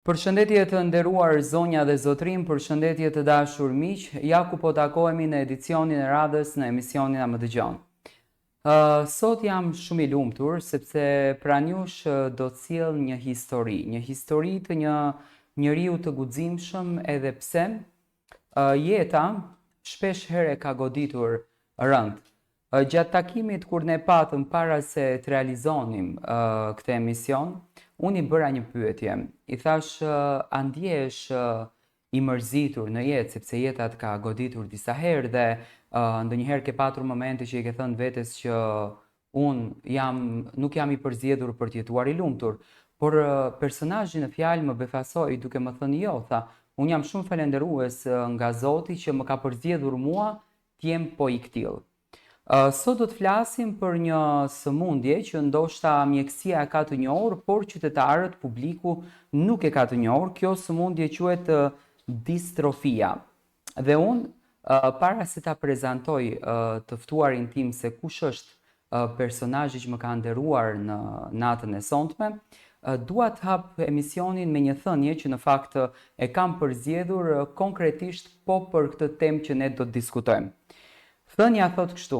Përshëndetje të nderuar zonja dhe zotërinj, përshëndetje të dashur miq, ja ku po takohemi në edicionin e radhës në emisionin A më dëgjon. Uh, sot jam shumë i lumtur sepse pranë jush do të sjell një histori, një histori të një njeriu të guximshëm edhe pse uh, jeta shpesh herë e ka goditur rëndë. Gjatë takimit kur ne patëm para se të realizonim këtë emision, unë i bëra një pyetje. I thashë a ndjehesh i mërzitur në jetë, sepse jeta të ka goditur disa herë dhe ndonjëherë ke patur momente që i ke thënë vetes që unë jam nuk jam i përzgjedhur për të jetuar i lumtur. Por personazhi në fjalë më befasoi duke më thënë jo, tha, unë jam shumë falënderues nga Zoti që më ka përzgjedhur mua të jem po i këtillë. Sot do të flasim për një sëmundje që ndoshta mjekësia e ka të njohur, por qytetarët, publiku nuk e ka të njohur. Kjo sëmundje quhet distrofia. Dhe unë para se ta prezantoj të ftuarin tim se kush është personazhi që më ka nderuar në natën e sontme, dua të hap emisionin me një thënie që në fakt e kam përzgjedhur konkretisht po për këtë temë që ne do të diskutojmë. Thënia thotë kështu: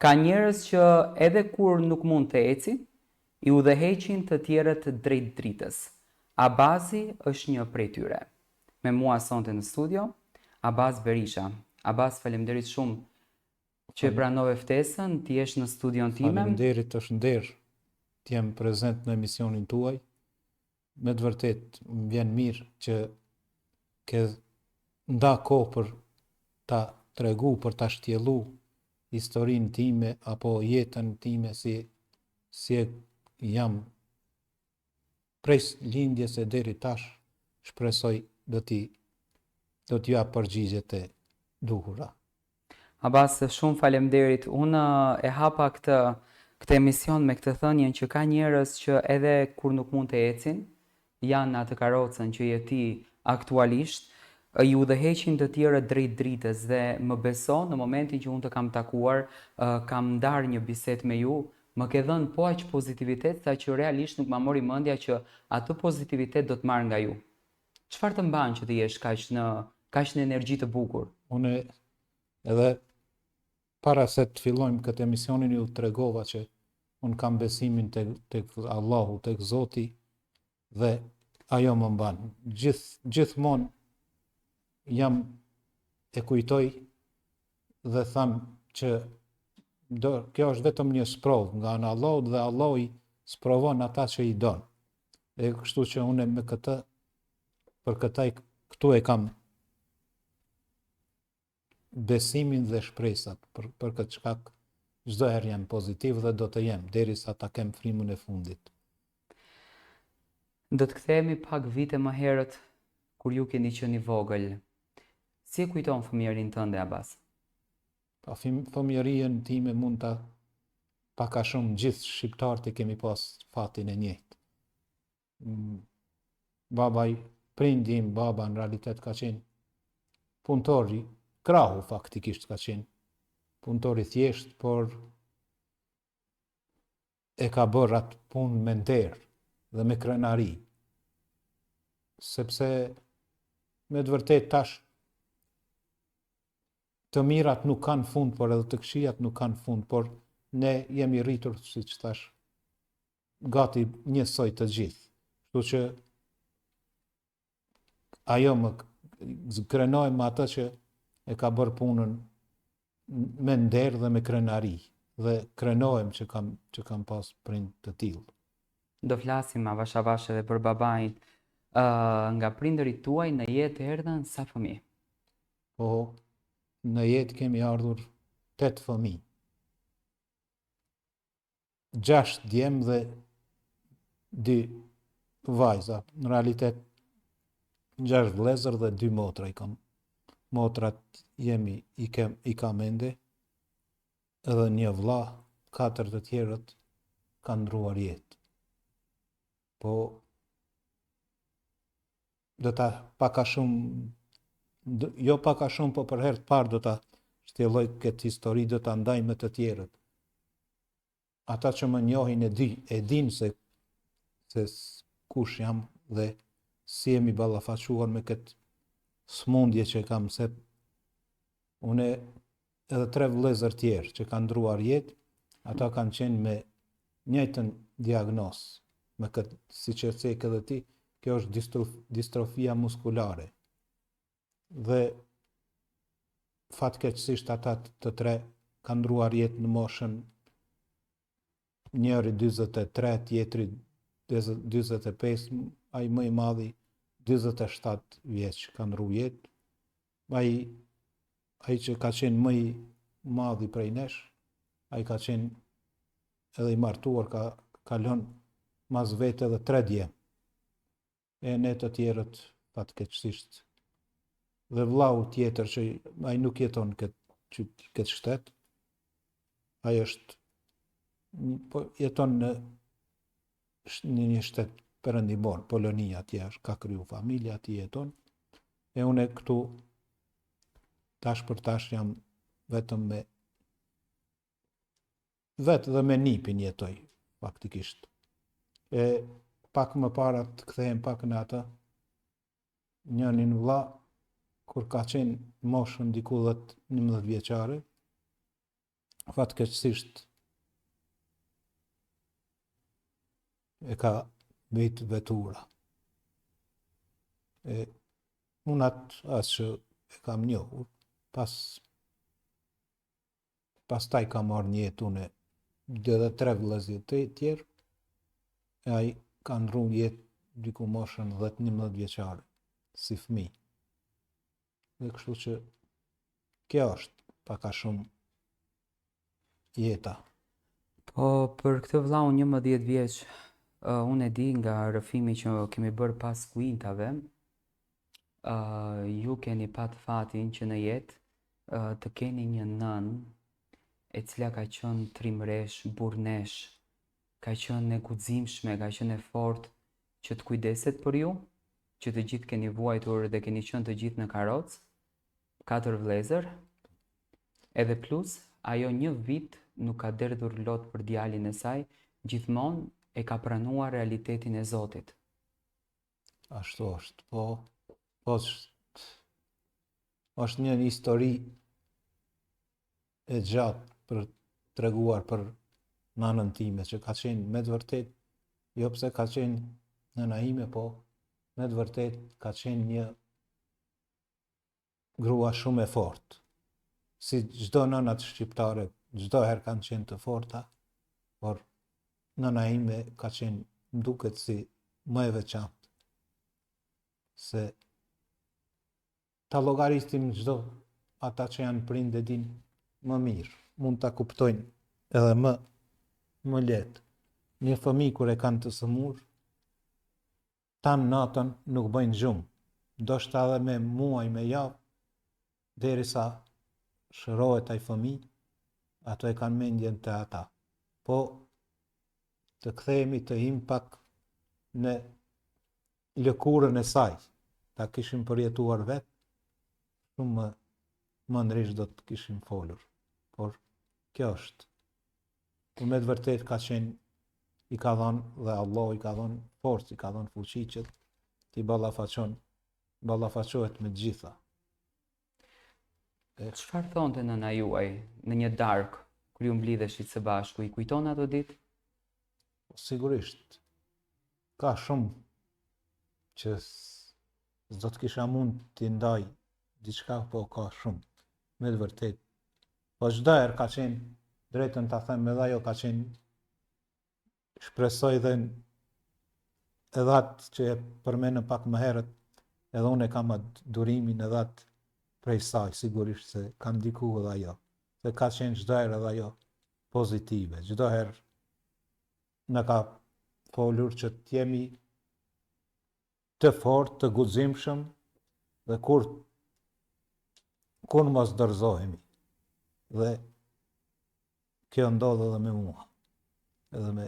Ka njerëz që edhe kur nuk mund të ecin, i udhëheqin të tjerët drejt dritës. Abazi është një prej tyre. Me mua sonte në studio, Abaz Berisha. Abaz, faleminderit shumë Që e pranove ftesën, të jesh në studion time. Faleminderit, është nder të jem prezent në emisionin tuaj. Me të vërtetë më vjen mirë që ke nda kohë për ta tregu, për ta shtjellu historinë time apo jetën time si si e jam prej lindjes e deri tash, shpresoj do t'i do t'ju jap përgjigjet e duhura. Abaz, shumë faleminderit. Unë e hapa këtë këtë emision me këtë thënien që ka njerëz që edhe kur nuk mund të ecin, janë në atë karrocën që je ti aktualisht, i udhëheqin të tjerët drejt dritës dhe më beso në momentin që unë të kam takuar, kam ndarë një bisedë me ju, Më ke dhënë po aq pozitivitet sa që realisht nuk ma mori mendja që atë pozitivitet do të marr nga ju. Çfarë të mban që të jesh kaq në kaq në energji të bukur? Unë edhe para se të fillojmë këtë emisionin ju tregova që unë kam besimin tek tek Allahu, tek Zoti dhe ajo më mban. Gjith, gjithmonë jam e kujtoj dhe them që do, kjo është vetëm një sprovë nga ana e Allahut dhe Allahu i sprovon ata që i don. E kështu që unë me këtë për këtë këtu e kam besimin dhe shpresat për, për këtë shkak çdo herë jam pozitiv dhe do të jem derisa ta kem frymën e fundit. Do të kthehemi pak vite më herët kur ju keni qenë i vogël. Si e kujton fëmijërinë tënde Abaz? Pa fëmijërinë time mund ta pak a shumë gjithë shqiptarët e kemi pas fatin e njëjtë. Mm, baba i prindi im baba në realitet ka qenë punëtor krahu faktikisht ka qenë punëtor i thjeshtë, por e ka bërë atë punë me nder dhe me krenari. Sepse me të vërtetë tash të mirat nuk kanë fund, por edhe të këqijat nuk kanë fund, por ne jemi rritur, siç thash, gati njësoj të gjithë. Kështu që ajo më krenohem me atë që e ka bërë punën me nder dhe me krenari dhe krenohem që kam që kam pas prind të tillë. Do flasim avash avash edhe për babain. Ë uh, nga prindërit tuaj në jetë erdhën sa fëmijë? Po në jetë kemi ardhur 8 fëmijë. 6 djem dhe 2 vajza. Në realitet 6 vëllezër dhe 2 motra i kam. Motrat jemi i kem i kam ende edhe një vëlla, katër të tjerët kanë ndruar jetë. Po do ta pak a shumë jo pak a shumë, po për herë të parë do ta shtjelloj këtë histori, do ta ndaj me të tjerët. Ata që më njohin e di, e dinë se se kush jam dhe si jemi ballafaquar me këtë smundje që kam se une edhe tre vëllezër tjerë që kanë ndruar jetë, ata kanë qenë me njëjtën diagnozë, me këtë, siç e ceke edhe ti, kjo është distrof, distrofia muskulare. Dhe fatkeqësisht ata të tre kanë ndruar jetë në moshën njëri 43, tjetri 45, ai më i madhi 47 vjeç ka ndru jetë. Ai ai që ka qenë më i madhi prej nesh, ai ka qenë edhe i martuar, ka, ka lënë mas vete edhe tre djem. E ne të tjerët, fatkeqësisht, dhe vllau tjetër që ai nuk jeton këtë këtë shtet, ai është po jeton në në një shtet perëndimor, Poloni atje është, ka kriju familje, atje jeton. E unë këtu tash për tash jam vetëm me vetë dhe me nipin jetoj, faktikisht. E pak më para të kthehem pak në atë, njënin vlla, kur ka qenë moshën diku 10-11 vjeçare, fatkeqësisht e ka mbitë vetura. E unë atë as që e kam njohur, pas Pastaj kam ardhë në jetë unë edhe tre vëllezër të tjerë, e ai ka ndru jetë diku moshën 10-11 vjeçare, si fëmijë. Dhe kështu që kjo është pak a shumë jeta. Po për këtë vllaun 11 vjeç, uh, unë e di nga rrëfimi që kemi bërë pas kuintave, uh, ju keni pat fatin që në jetë uh, të keni një nënë e cila ka qenë trimëreshë, burrneshë, ka qenë e guximshme, ka qenë e fortë që të kujdeset për ju, që të gjithë keni vuajtur dhe keni qenë të gjithë në karrocë, katër vëllezër. Edhe plus, ajo një vit nuk ka derdhur lot për djalin e saj, gjithmonë e ka pranuar realitetin e Zotit. Ashtu është, po, po është, është një histori e gjatë për treguar për nanën time, që ka qenë me të vërtet, jo pse ka qenë nëna ime, po me të vërtet ka qenë një grua shumë e fortë. Si çdo nënat shqiptare, çdo herë kanë qenë të forta, por nëna ime ka qenë, më duket si më e veçantë. Se ta llogarisim çdo ata që janë prind e din më mirë, mund ta kuptojnë edhe më më lehtë. Një fëmijë kur e kanë të sëmurë, Tanë natën nuk bëjnë gjumë, ndoshta edhe me muaj me javë, derisa shërohet ai fëmijë, ato e kanë mendjen te ata. Po të kthehemi të him pak në lëkurën e saj, ta kishim përjetuar vetë, shumë më më ndryshe do të kishim folur. Por kjo është. Por me të vërtetë ka qenë i ka dhënë dhe Allahu i ka dhënë forcë, i ka dhënë fuqi që t'i ballafaqon, ballafaqohet me të gjitha. E çfarë thonte nëna juaj në një darkë kur ju mblidheshit së bashku, i kujton ato ditë? Po, sigurisht. Ka shumë që s'do të kisha mund t'i ndaj diçka, po ka shumë. Me të vërtetë. Po çdo herë ka qenë, drejtën ta them, edhe ajo ka qenë shpresoj dhe edhe atë që e përmendëm pak më herët, edhe unë e kam atë durimin edhe atë prej saj, sigurisht se ka ndiku edhe ajo. Se ka qenë çdo herë edhe ajo pozitive, çdo herë na ka folur që të jemi të fortë, të guximshëm dhe kur kur mos dorëzohemi. Dhe kjo ndodh edhe me mua. Edhe me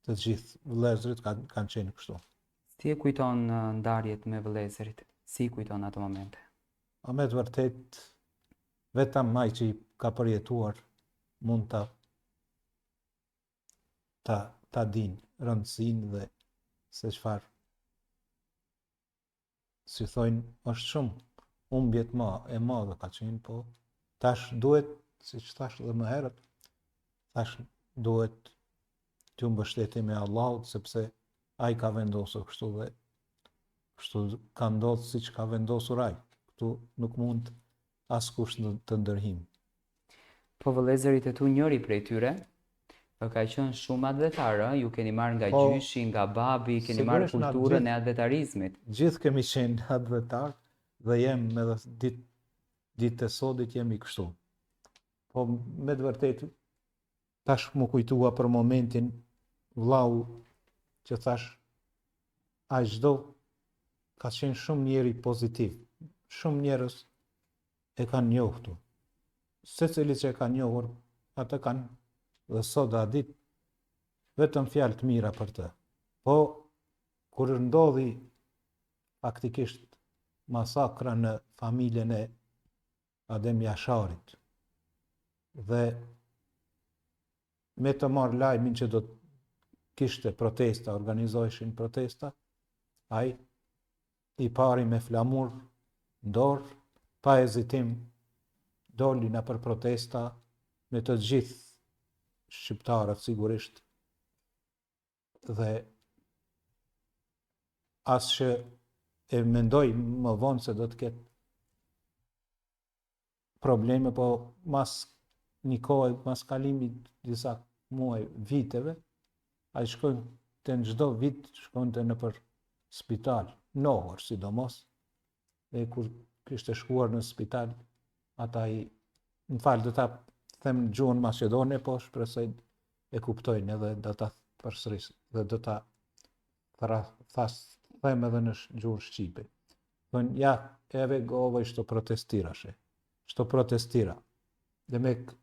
të gjithë vëllezërit kanë kanë qenë kështu. Si e kujton uh, ndarjet me vëllezërit? Si i kujton ato momente? A me të vërtet vetëm ai që i ka përjetuar mund ta ta ta din rëndësinë dhe se çfarë. Si thojnë, është shumë humbje ma e madhe ka qenë, po tash duhet, siç thash dhe më herët, tash duhet t'ju mbështetemi Allahut, sepse ai ka vendosur kështu dhe kështu ka ndodhë siç ka vendosur ai. Këtu nuk mund askush të ndërhijë. Po vëllezërit e tu njëri prej tyre ka qenë shumë atdhetar, ë, ju keni marrë nga po, gjyshi, nga babi, keni marrë kulturën e atdhetarizmit. Gjithë kemi qenë atdhetar dhe jem edhe ditë ditë e sodit jemi kështu. Po me të vërtetë tash m'u kujtua për momentin vllau që thash ai çdo ka qenë shumë njeri pozitiv, shumë njerëz e kanë njohur. Secili që e ka njohur, atë kanë dhe sot atë ditë vetëm fjalë të mira për të. Po kur ndodhi faktikisht masakra në familjen e Adem Jasharit dhe me të marrë lajmin që do të kishte protesta, organizoheshin protesta, ai i pari me flamur në dorë, pa hezitim, doli nëpër protesta me të gjithë shqiptarët sigurisht dhe as që e mendoi më vonë se do të ketë probleme, po mas një kohe, mas kalimit disa muaj viteve, ai shkonte në çdo vit, shkonte nëpër spital, në Ohër sidomos, dhe kur kishte shkuar në spital, ata i, më fal, do ta them në gjuhën maqedone, po shpresoj e kuptojnë edhe do ta përsëris dhe do ta thra, thas, them edhe në gjuhën shqipe. Thonë, ja, eve go ovoj što protestiraše, što protestira. Demek,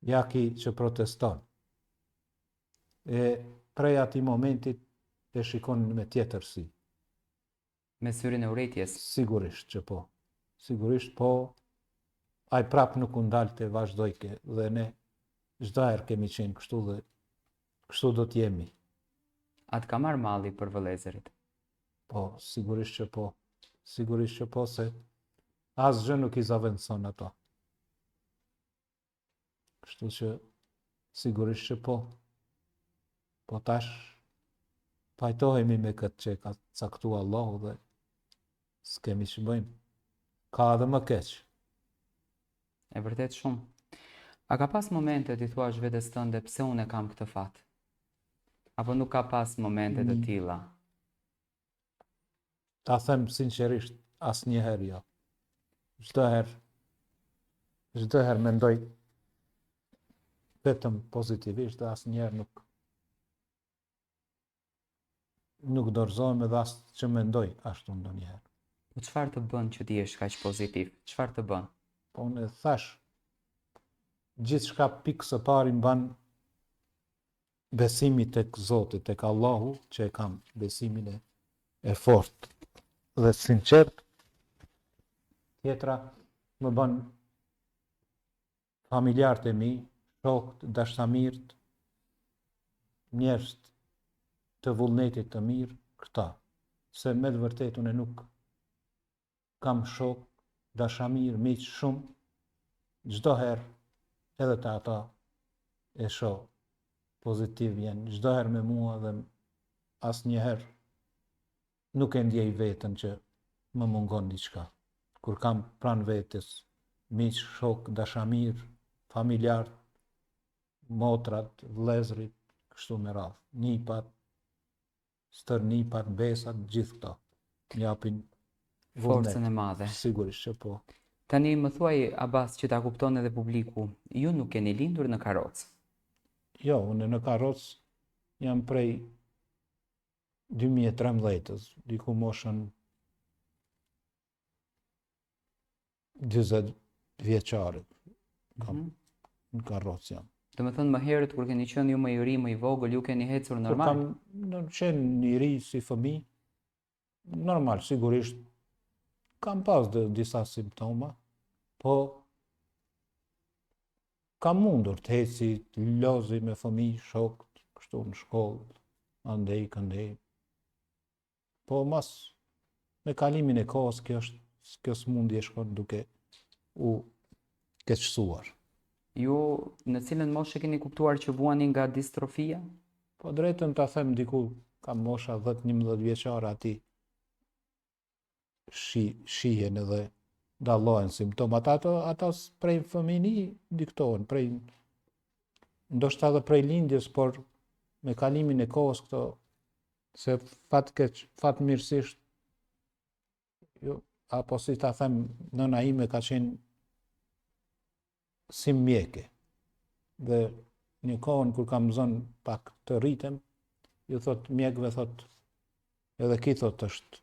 ja ki që proteston. E prej atij momentit e shikon me tjetër sy. Me syrin e urrejtjes. Sigurisht që po. Sigurisht po, ai prap nuk u ndalte, vazhdojke dhe ne çdo herë kemi qenë kështu dhe kështu do të jemi. A të ka marrë malli për vëllezërit? Po, sigurisht që po. Sigurisht që po se asgjë nuk i zavendëson ato. Kështu që sigurisht që po. Po tash pajtohemi me këtë që ka caktu Allahu dhe s'kemi ç'bëjmë. Ka edhe më keq. E vërtet shumë. A ka pas momente t'i thuash vetes tënde pse unë e kam këtë fat? Apo nuk ka pas momente të mm. tilla? Ta them sinqerisht, asnjëherë jo. Çdo herë çdo herë mendoj vetëm pozitivisht dhe asnjëherë nuk nuk dorëzohem edhe as që mendoj ashtu ndonjëherë. Po çfarë të bën që të jesh kaq pozitiv? Çfarë të bën? Po unë e thash, gjithçka pikë së pari m'ban besimi tek Zoti, tek Allahu, që e kam besimin e, e fort dhe sinqert. Tjetra, më bën familjarët e mi, shokët, dashamirët, njerëz të vullnetit të mirë, këta. Se me të vërtetë unë nuk kam shokë, dashamirë, miq shumë, çdo herë edhe te ata e shoh pozitiv janë çdo herë me mua dhe asnjëherë nuk e ndjej veten që më mungon diçka. Kur kam pranë vetes miq, shokë, dashamirë, familjarë, motrat, vëllezërit, kështu me radhë, nipat, stërnipat, mbesat, gjithë këto japin forcën e madhe. Sigurisht që po. Tani më thuaj Abas që ta kupton edhe publiku, ju nuk keni lindur në karrocë. Jo, unë në karrocë jam prej 2013-ës, diku moshën 40 vjeçare kam mm -hmm. në karrocë jam. Domethënë më herët kur keni qenë ju më i ri, më i vogël, ju keni ecur normal? Kur kam qenë i ri si fëmijë, normal, sigurisht, kam pas dhe disa simptoma, po kam mundur të eci, të lozi me fëmijë, shokët, kështu në shkollë, andej, këndej. Po mas. Me kalimin e kohës kjo është kjo sëmundje shkon duke u keqësuar. Ju në cilën moshë e keni kuptuar që vuani nga distrofia? Po drejtën ta them diku ka mosha 10-11 vjeçare aty shi, shihen edhe dallohen simptomat. Ato, ato prej fëmini diktohen, prej ndoshta edhe prej lindjes, por me kalimin e kohës këto se fatkeq, fatmirësisht jo, apo si ta them, nëna ime ka qenë si mjeke. Dhe një kohën kur kam zënë pak të rritem, ju thot mjekëve thot edhe ki thot është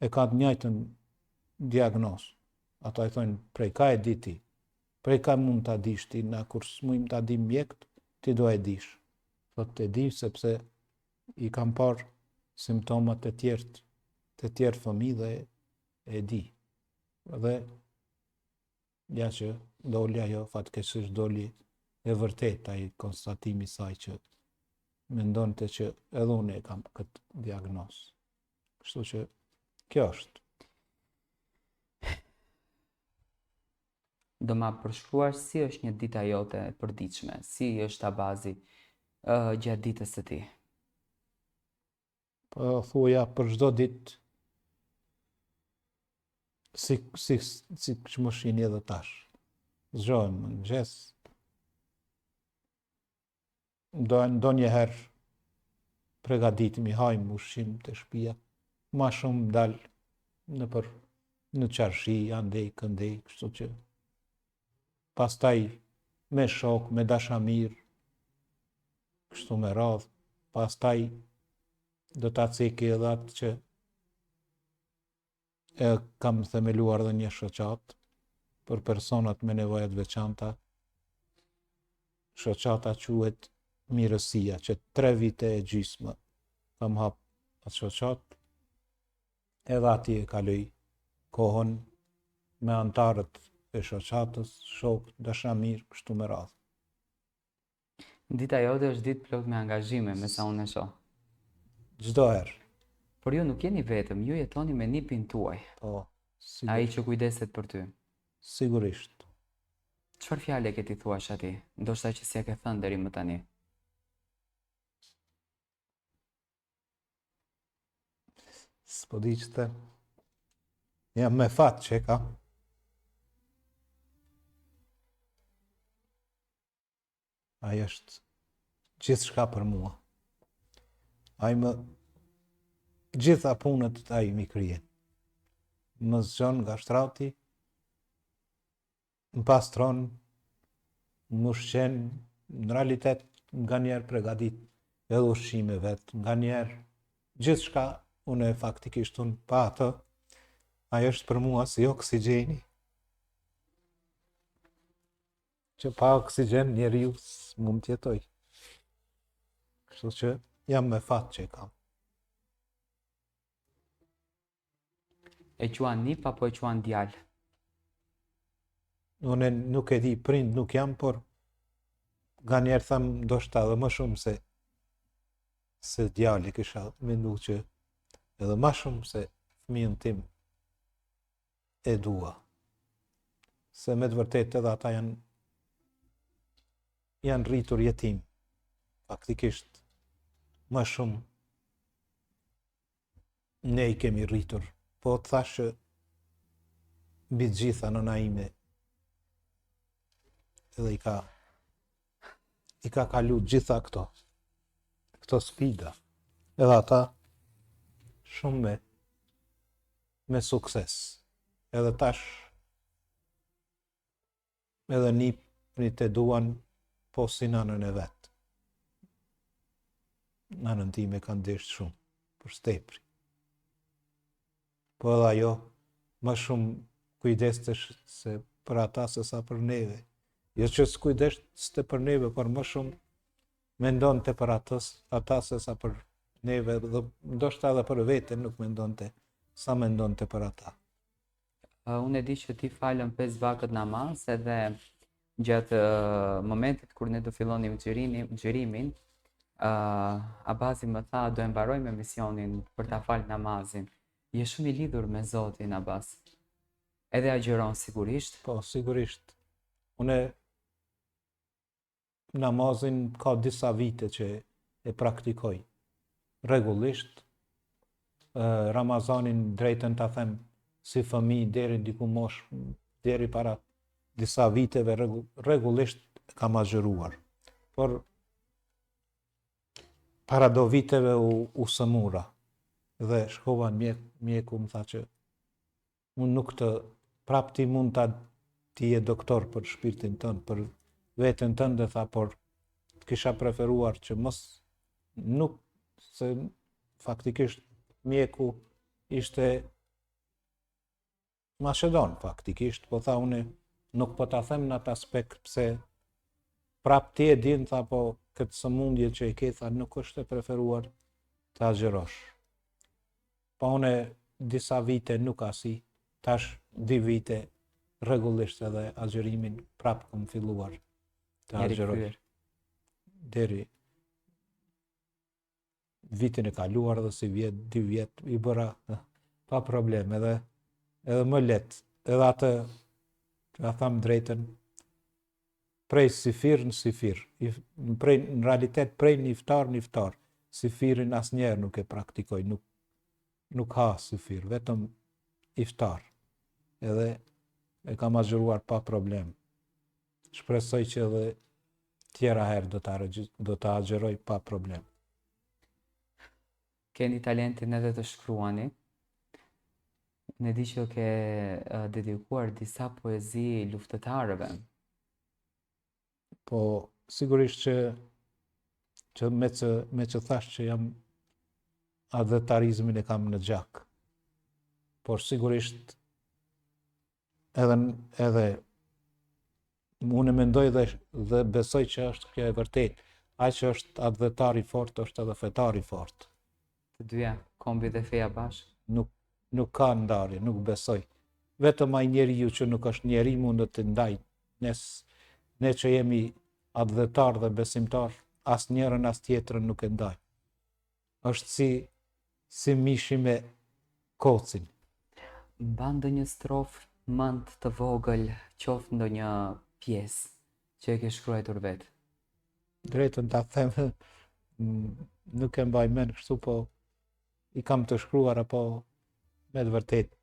e ka të njëjtën diagnozë. Ata i thonë prej ka e di ti, prej ka mund ta dish ti, na kur s'mujmë ta dim mjekët, ti do e dish. Thot e di sepse i kam parë simptomat te tjerët, te tjerë fëmijë dhe e di. Dhe Ja që doli ajo, fatkeqësisht doli e vërtetë ai konstatimi i saj që mendonte që edhe unë e kam këtë diagnozë. Kështu që kjo është. Do ma përshkruash si është një dita jote e përditshme, si është Abazi uh, gjatë ditës së tij? Po thuja për çdo ditë si si si që më shihni edhe tash. Zgjohem në mëngjes. Do ndonjëherë pregaditemi, hajmë ushqim te shpia. Ma shumë dal nëpër në çarshi, andej, këndej, kështu që pastaj me shok, me dashamirë, kështu me radhë, pastaj do ta ceki edhe atë që e kam themeluar edhe një shoqatë për personat me nevoja të veçanta. Shoqata quhet Mirësia, që tre vite e gjysmë kam hap atë shoqatë, edhe aty e kaloj kohën me anëtarët e shoqatës, shokë, dashamirë, kështu me radhë. Dita jote është ditë plot me angazhime, me sa unë e shoh. Çdo herë. Por ju nuk jeni vetëm, ju jetoni me nipin tuaj. Po, sigurisht. Ai që kujdeset për ty. Sigurisht. Çfarë fjale ke t'i thuash atij? Ndoshta që s'ia ke thënë deri më tani. S'po di ç'të them. Jam me fat që e kam. Ai është gjithçka për mua. Ai më gjitha punët ai m'i kryen. Më zgjon nga shtrati, më pastron, më ushqen, në realitet nganjëherë pregadit edhe ushqime vetë, nganjëherë gjithçka unë faktikisht unë pa atë, ai është për mua si oksigjeni. Që pa oksigjen njeriu s'mund të jetojë. Kështu që jam me fat që e kam. E quan nip apo e quan djalë? Unë nuk e di, prind nuk jam, por nganjëherë them ndoshta edhe më shumë se se djali kisha mendu që edhe ma shumë se fëmijën tim e dua. Se me të vërtetë edhe ata janë janë rritur jetim. Faktikisht më shumë ne i kemi rritur. Po të thashë që mbi të gjitha nëna ime edhe i ka i ka kalu gjitha këto këto sfida edhe ata shumë me me sukses edhe tash Edhe nipnit e duan po si nanën e vet. Nanën time kanë deshtë shumë, për së tepri. Po edhe ajo, më shumë kujdestesh se për ata se sa për neve. Jo që s'kujdeste për neve, por më shumë mendonte për atës, ata se sa për neve, dhe ndoshta edhe për veten nuk mendonte sa mendonte për ata. Unë e di që ti fal 5 vakët namaz edhe gjatë uh, momentit kur ne do fillonim xhirimin, xhirimin, uh, Abazi më tha do e mbarojmë emisionin për ta fal namazin. Je shumë i lidhur me Zotin, Abas. Edhe agjëron sigurisht? Po, sigurisht. Unë namazin ka disa vite që e praktikoj rregullisht. Ramazanin drejtën ta them si fëmijë deri diku mosh deri para disa viteve rregullisht kam agjëruar. Por para do viteve u, u sëmura dhe shkova në mjek, mjeku më tha që unë nuk të prap ti mund ta ti je doktor për shpirtin tënd, për veten tënde, tha, por të kisha preferuar që mos nuk se faktikisht mjeku ishte Maqedon faktikisht, po tha unë nuk po ta them në atë aspekt pse prap ti e din tha po këtë sëmundje që e ke tha nuk është e preferuar të agjërosh. Po unë disa vite nuk asi, tash dy vite rregullisht edhe agjërimin prap kam filluar të agjëroj. Deri vitin e kaluar dhe sivjet, dy vjet, i bëra pa problem, edhe, edhe më lehtë, edhe atë, ta tham drejtën, prej syfyr në syfyr, i, prej, në realitet prej në iftar në iftar, syfyrin asnjëherë nuk e praktikoj, nuk, nuk ha syfyr, vetëm iftar, edhe e kam agjëruar pa problem. Shpresoj që edhe tjera herë do ta do ta agjëroj pa problem. Keni talentin edhe të shkruani. Unë e di që ke dedikuar disa poezi luftëtarëve. Po, sigurisht që që me që, me që thash që jam atdhetarizmin e kam në gjak. Por sigurisht edhe edhe unë mendoj dhe dhe besoj që është kjo e vërtetë. Ai që është atdhetar i fortë është edhe fetar i fortë. Të dyja, kombi dhe feja bashkë. Nuk nuk ka ndarje, nuk besoj. Vetëm ai njeriu që nuk është njeri mundet të ndaj. Ne ne që jemi atdhetar dhe besimtar, as njërën as tjetrën nuk e ndaj. Është si si mishi me kocin. Mban ndonjë strofë mend të vogël, qoftë ndonjë pjesë që e ke shkruajtur vetë? Drejtën ta them, nuk e mbaj mend kështu, po i kam të shkruara, po me të vërtetë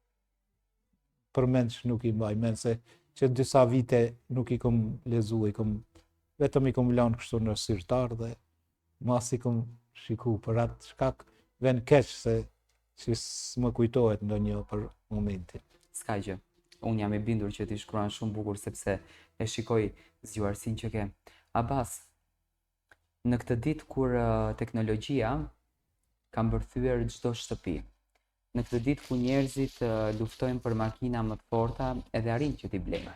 përmendsh nuk i mbaj mend se që disa vite nuk i kom lexu, i kom vetëm i kom lanë kështu në sirtar dhe ma s'i kom shiku për atë shkak vjen keq se që s'më kujtohet ndonjë për momentin. S'ka gjë. Unë jam i bindur që ti shkruan shumë bukur sepse e shikoj zgjuarsinë që ke. Abas, Në këtë ditë kur teknologjia ka mbërthyer çdo shtëpi, në këtë ditë ku njerëzit luftojnë për makina më të forta edhe arrijnë që t'i blejnë.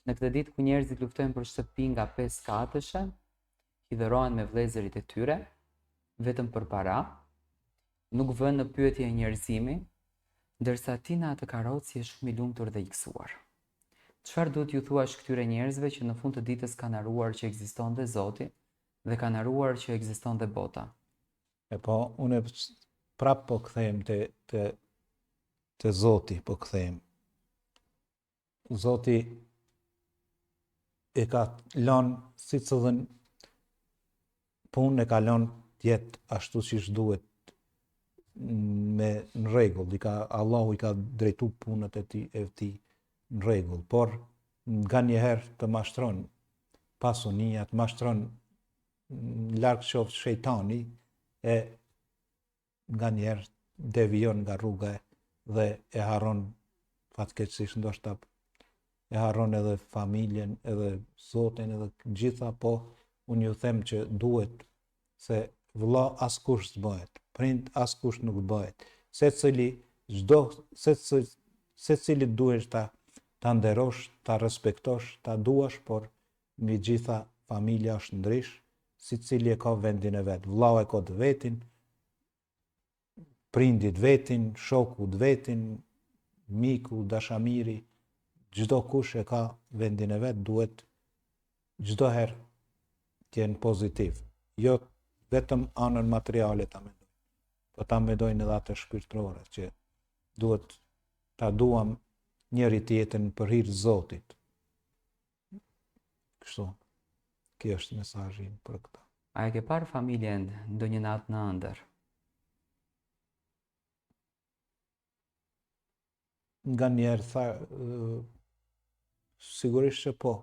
Në këtë ditë ku njerëzit luftojnë për shtëpi nga 5 katëshe, hidhërohen me vëllezërit e tyre vetëm për para, nuk vënë në pyetje njerëzimin, ndërsa ti në atë karrocë je shumë i lumtur dhe i gëzuar. Çfarë duhet t'ju thuash këtyre njerëzve që në fund të ditës kanë harruar që ekziston dhe Zoti dhe kanë harruar që ekziston dhe bota? E po, unë prap po kthehem te te te Zoti, po kthehem. Zoti e ka lënë secilën punë e ka lënë të jetë ashtu siç duhet me në rregull, i ka Allahu i ka drejtu punët e tij e tij në rregull, por nganjëherë të mashtron pasunia, të mashtron larg qoftë shejtani e nganjëherë devijon nga rruga dhe e harron fatkeqësisht ndoshta e harron edhe familjen, edhe Zotin, edhe gjitha, po unë ju them që duhet se vëlla askush s'bëhet, prind askush nuk bëhet. Secili çdo secili secili duhet ta ta nderosh, ta respektosh, ta duash, por mbi gjitha familja është ndrysh, secili e ka vendin e vet. Vllau e ka të vetin, prindi të vetin, shoku të vetin, miku, dashamiri, çdo kush e ka vendin e vet, duhet çdo herë të jenë pozitiv. Jo vetëm anën materiale ta mendojnë, po ta mendojnë edhe atë shpirtërore që. Duhet ta duam njëri tjetrin për hir Zotit. Kështu. Kjo është mesazhi im për këtë. A e ke parë familjen ndonjë natë në ëndërr? Nganjëherë tha, sigurisht që po,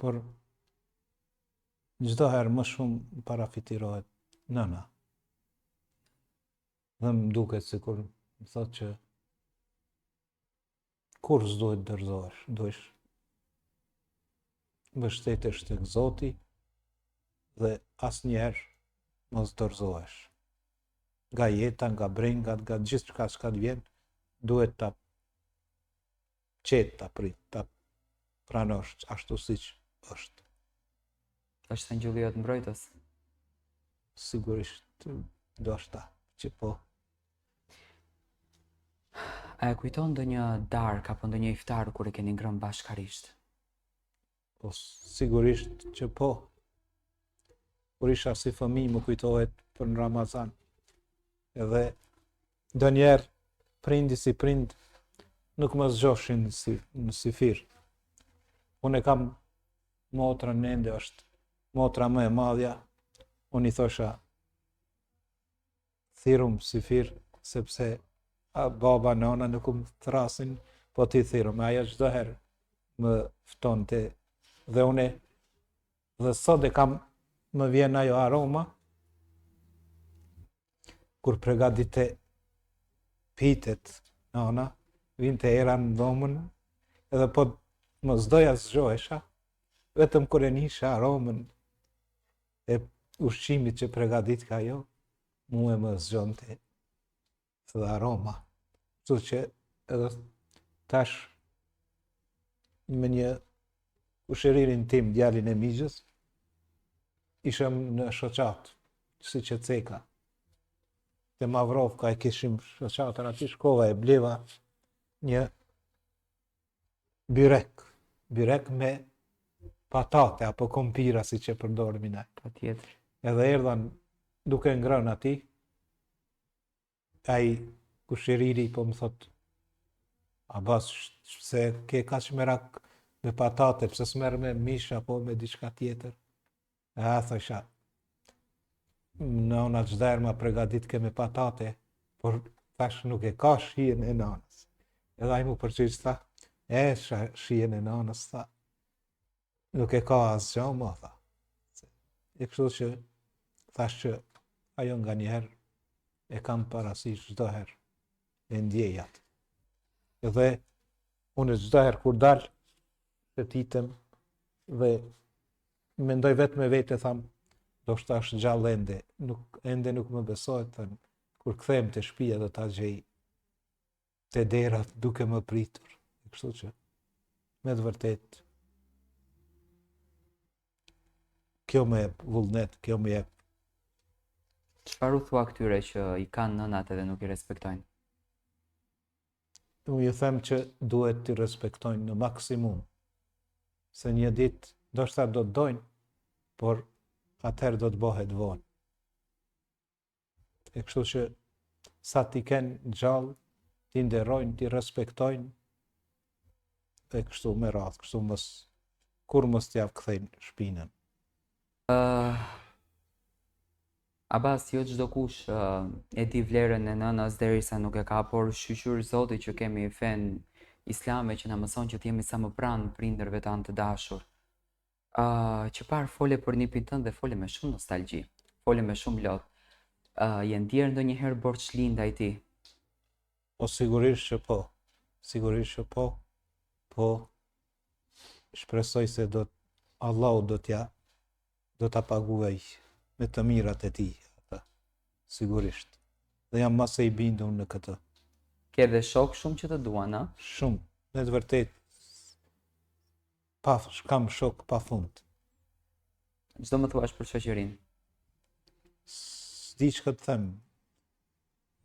por çdo herë më shumë parafytyrohet nëna. Dhe më duket sikur më thotë që kurrë s'duhet dorëzohesh, duhesh mbështetesh tek Zoti dhe asnjëherë mos dorëzohesh. Nga jeta, nga brengat, nga gjithçka çka të vjen, duhet ta qetë ta prit, ta pranosh ashtu siç është. Është engjëlli jot mbrojtës? Sigurisht, ndoshta, që po. A e kujton ndonjë darkë apo ndonjë iftar kur e keni ngrënë bashkarisht? Po sigurisht që po. Kur isha si fëmijë më kujtohet për në Ramazan. Edhe ndonjëherë prindi si prind nuk më zgjoshin si, në syfyr. Unë e kam motrën ende është motra më e madhja. Unë i thosha thirrum syfyr, sepse a, baba, nana nuk më thrasin, po ti thirrum. Ajo çdo herë më ftonte dhe une dhe sot e kam më vjen ajo aroma kur pregadite pitet nana, vinte era në dhomën edhe po mos doja zgjohesha, vetëm kur e nisha aromën e ushqimit që pregaditka ajo, mue më zgjonte edhe aroma. Kështu që edhe tash me një kushëririn tim, djalin e mixhës, ishëm në shoqatë, siç e ceka. Te Mavrovka e kishim shoqatën, aty shkova e bleva një Byrek, byrek me patate apo kompira siç e përdorim ne. Patjetër. Edhe erdha duke ngrënë aty, ai kushëriri po më thot, Abas, pse ke kaq merak me patate, pse s'merr me mish apo me diçka tjetër? A, thosha, nona çdo herë ma pregaditke me patate, por thash nuk e ka shijen e nanës. Edhe ai m'u përgjigj, tha, e, shijen e nanës, tha, nuk e ka asgjë më, tha. E kështu që, thash që ajo nganjëherë e kam parasysh çdo herë e ndjej atë. Edhe unë çdo herë kur dal, shëtitem dhe mendoj vetë me vete, tham, ndoshta është gjallë ende, nuk, ende nuk më besohet, tham, kur kthehem te shpia do ta gjej te dera duke më pritur. E kështu që, me të vërtetë, kjo më jep vullnet, kjo më jep. Çfarë u thua këtyre që i kanë nënat edhe nuk i respektojnë? Unë ju them që duhet t'i respektojnë në maksimum, se një ditë ndoshta do të dojnë, por atëherë do të bëhet vonë. E kështu që sa t'i kenë gjallë, t'i nderojnë, t'i respektojnë, e kështu me radhë, kështu mos, kurrë mos t'ia kthejnë shpinën. Uh, Abas, jo çdokush uh, e di vlerën e nënës derisa nuk e ka, por shyqyr Zotit që kemi fenë islame që na mëson që të jemi sa më pranë prindërve tanë të dashur. Uh, që parë fole për nipin tënd dhe fole me shumë nostalgji, fole me shumë lot. Uh, je ndier ndonjëherë borxhli ndaj tij? Po sigurisht që po. Sigurisht që po. Po shpresoj se do Allahu do t'ja do ta paguaj me të mirat e tij atë. Sigurisht. Dhe jam më se i bindur në këtë. Ke dhe shokë shumë që të duan, a? Shumë, në të vërtetë Pa, kam shokë pa fund. Ç'do më thuash për shoqërinë? S'di çka të them.